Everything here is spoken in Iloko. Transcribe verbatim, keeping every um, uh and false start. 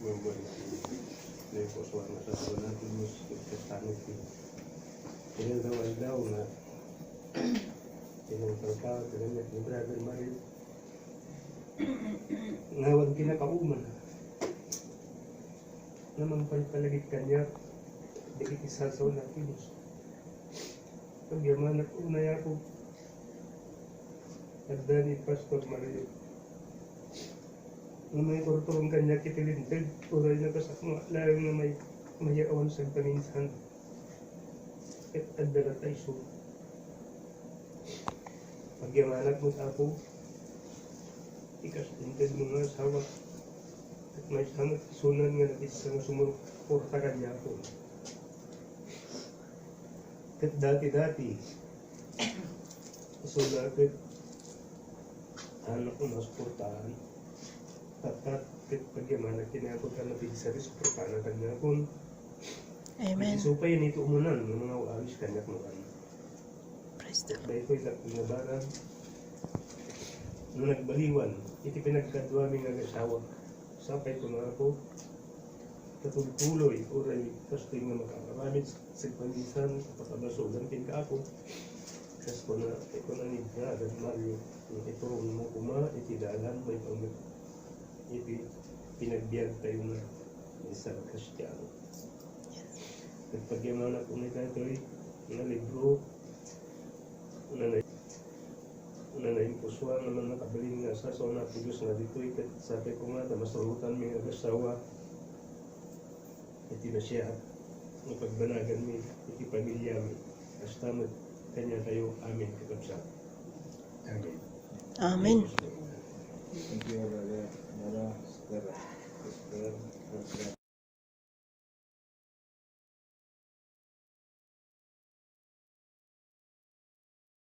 Mabuhay na. May puso ang nasa natin, mas nagkastanit. Ilang daw, ilang daw na ilang tangka, ilang ni Brother Mario. Ngawan kinakauman. Naman pa'y palagip kanya, dagiti sasaw na kilos. Pagyamanak unay ako. Adda ni Pastor Mario. Nga may turturong kanya kiti linteg, uray na kasakmo, laeng nga may, mayaawan sa paminsan. Ket adda na tayo. Pagyamanak mo, Apo, ikas linteg mo nga asawa. Ket may sangat isunan nga nabitsa nga sumurporta kanya, Apo. Ket dati-dati, isu na ket anak ko masuportaan. Tatta, ket pagyamanak ti Apo nga nabitsa ti suportana kaniakon. Amen. Isu pay iti umunan nga mga awis kaniak no kan. Praise the Lord. Daytoy dakkel nga barang no nagbaliwan iti pinagkaduami nga asawa. Sapay ko nga ako, katultuloy, uray kastoy nga makaaramid, sagpaminsan, pakabasogan ti kaako. Kas ko na, ito na ni Brother Mario, nga ituron mo kuma, iti dalan, may pang-, iti pinagbiag tayo na, isang Kristiyano. Nagpagyamanak ko ni Tatoy, nga libro, nga na-, nga naimpusuan nga man nakabalin nga sasaw na Apo Dios nga ditoy, ket sapay ko nga, ta masurotan mi nga agasawa, iti nasiat, nga pagbanagan mi, iti pamilya mi, hasta met kaniatayo. Amen, kakabsat. Amen. Amen. Thank you, Brother Mara, Sister Esther, Brother